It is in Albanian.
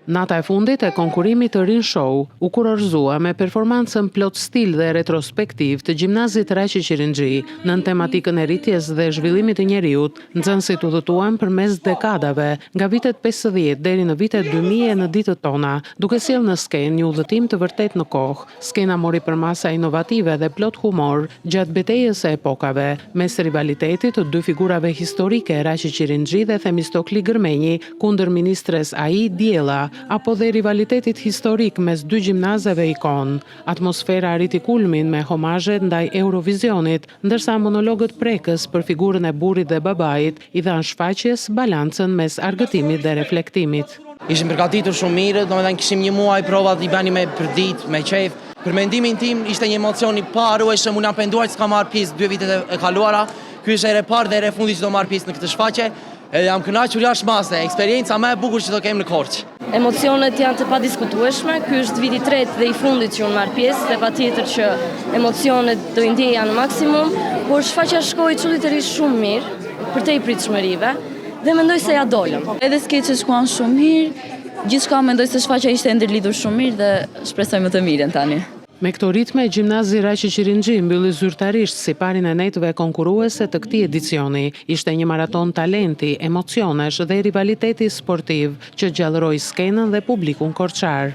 Nata e fundit e konkurrimit të Rinshow u kurorëzua me performancën plot stil dhe retrospektivë të gjimnazit Raqi Qirinxhi. Nën tematikën e rritjes dhe zhvillimit të njeriut, nxënësit udhëtuan përmes dekadave, nga vitet 50 deri në vitet 2000 e në ditët tona, duke sjellë në skenë një udhëtim të vërtetë në kohë. Skena mori përmasa inovative dhe plot humor gjatë betejës së epokave, mes rivalitetit të dy figurave historike Raqi Qirinxhi dhe Themistokli Gërmenji kundër ministres AI Diella, apo dhe rivalitetit historik mes dy gjimnazeve ikonë. Atmosfera arriti kulmin me homazhet ndaj Eurovizionit, ndërsa monologët prekës për figurën e burrit dhe babait i dhanë shfaqjes balancën mes argëtimit dhe reflektimit. Ishim përgatitur shumë mirë, domethënë kishim një muaj provat i bënim me për ditë, me qejf. Për mendimin tim ishte një emocion i paharrueshëm, unë jam penduar që s'kam marrë pjesë dy vitet e kaluara. Ky është hera e parë dhe hera e fundit që do marr pjesë në këtë shfaqje. Edhe jam kënaqur jashtë mase, eksperienca më e bukur që do kem në Korçë. Emocionet janë të padiskutueshme, ky është viti i tretë dhe i fundit që unë marr pjesë dhe patjetër që emocionet do i ndjeja në maksimum, por shfaqja shkoi çuditërisht shumë mirë, përtej pritshmërive dhe mendoj se ja dolëm. Edhe skeçet shkuan shumë mirë, gjithçka mendoj se shfaqja ishte e ndërlidhur shumë mirë dhe shpresoj më të mirën tani. Me këto ritme, gjimnazi Raqi Qirinxhi mbylli zyrtarisht siparin e netëve konkurruese të këtij edicioni. Ishte një maratonë talenti, emocionesh dhe rivaliteti sportiv që gjallëroi skenën dhe publikun korçar.